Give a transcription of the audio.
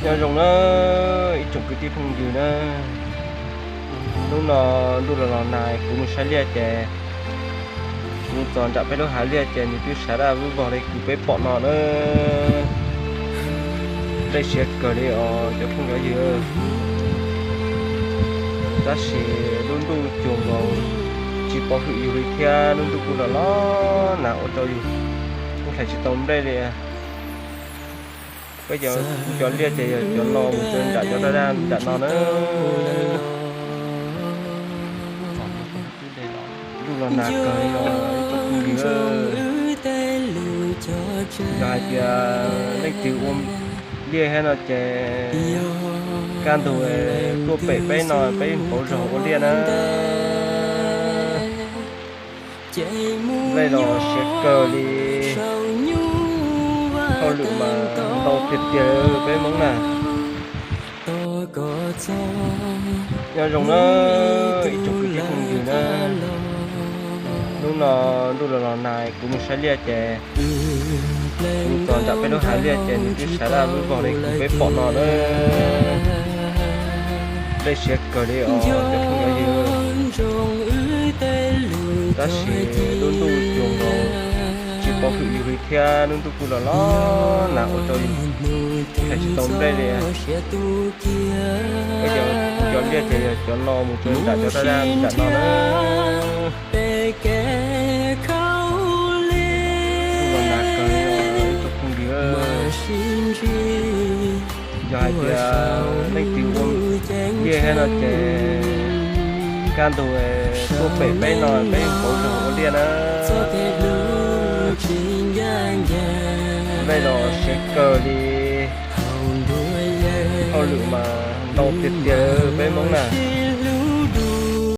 Nyob zoo na ib tsoom kwv tij phooj ywg na, hnub no ntuj los los nag kuv mus saib liaj ces kuv txog nram peb lub hav liaj ces nws twb sawv daj vog li kws peb pom no na. Nplej siav kawg li os cov phooj cov ywg. Tab sis lub ntuj cuag nkaus tsis pov hwm yus li thiab, lub ntuj kuj los los nag ua rau yus kuj hlais tsis tau nplej li. Peb cov liaj ces yog cov no mus rau nram cov daj daj nram no na. Ntuj los nag kawg li os ib tsoom phooj ywg. Yog hais tias leej twg ua liaj thiab no ces kaj ntug tuaj pem peb no peb pauv zog ua liaj na. Nplej los siav kawg li, hauj lwm mas ntau tiag tiag peb Hmoob na. Nyob zoo na ib tsoom kwv tij phooj ywg na, hnub no ntuj los los nag kuv mus saib liaj ces kuv txog nram peb lub hav liaj ces nws twb sawv daj vog li kws peb pom no na. Nplej siav kawg li os cov phooj cov ywg. Tab sis lub ntuj cuag nkaus tsis pov hwm yus li thiab, lub ntuj kuj los los nag ua rau yus kuj hlais tsis tau nplej li. Peb cov liaj ces yog cov no mus rau nram cov daj daj nram no na. Ntuj los nag kawg li os ib tsoom phooj ywg. Yog hais tias leej twg ua liaj thiab no ces kaj ntug tuaj pem peb no peb pauv zog ua liaj na. Nplej los siav kawg li, hauj lwm mas ntau tiag tiag peb Hmoob na.